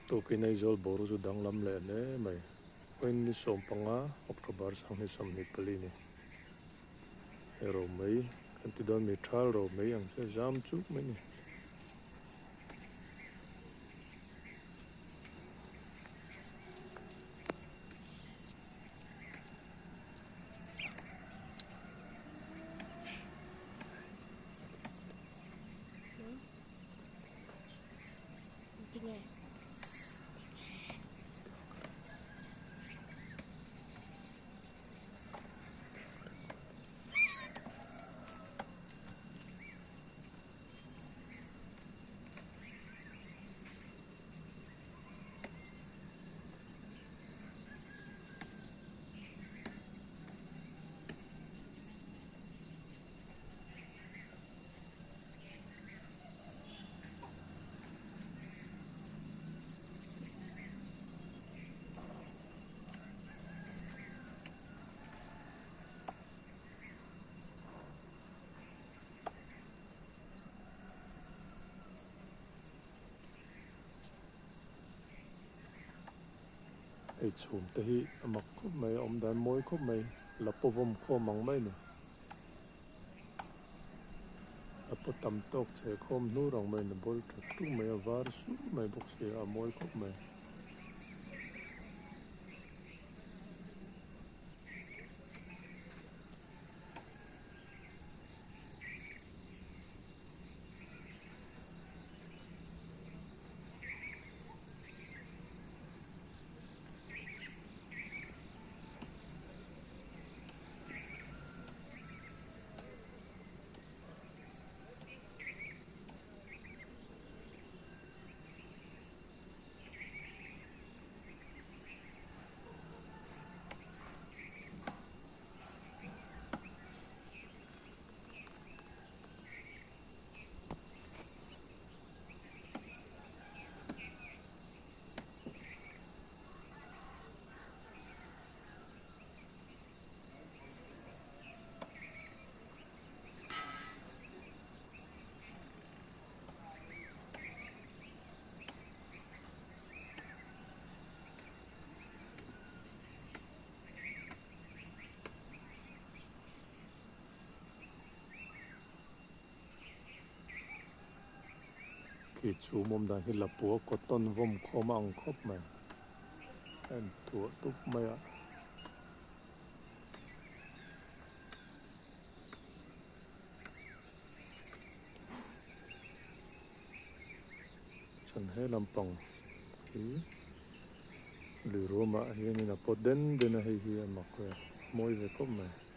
Tukin Aizawl boruak chu danglam leh hle mai. Vawiin ni 15 October 2024 ni. He ro mai kan ti dawn mi thal ro mai ang che zam chuk mai ni. Hei chhum te hi a mak khawp mai a awm dan mawi khawp mai la pawvawm khawm ang mai a ni. A paw tam tawk chhe khawm hnur ang mai a ni bawl that tuk mai a var sur mai bawk si a a mawi khawp mai. Khi chhum awm dan hi lapua cotton vawm khawm a ang khawp mai a en thuah tup mai a. Chuan he lampang hi lui ruamah hianin a pawt den den a hei hi a mak ve mawi ve khawp mai.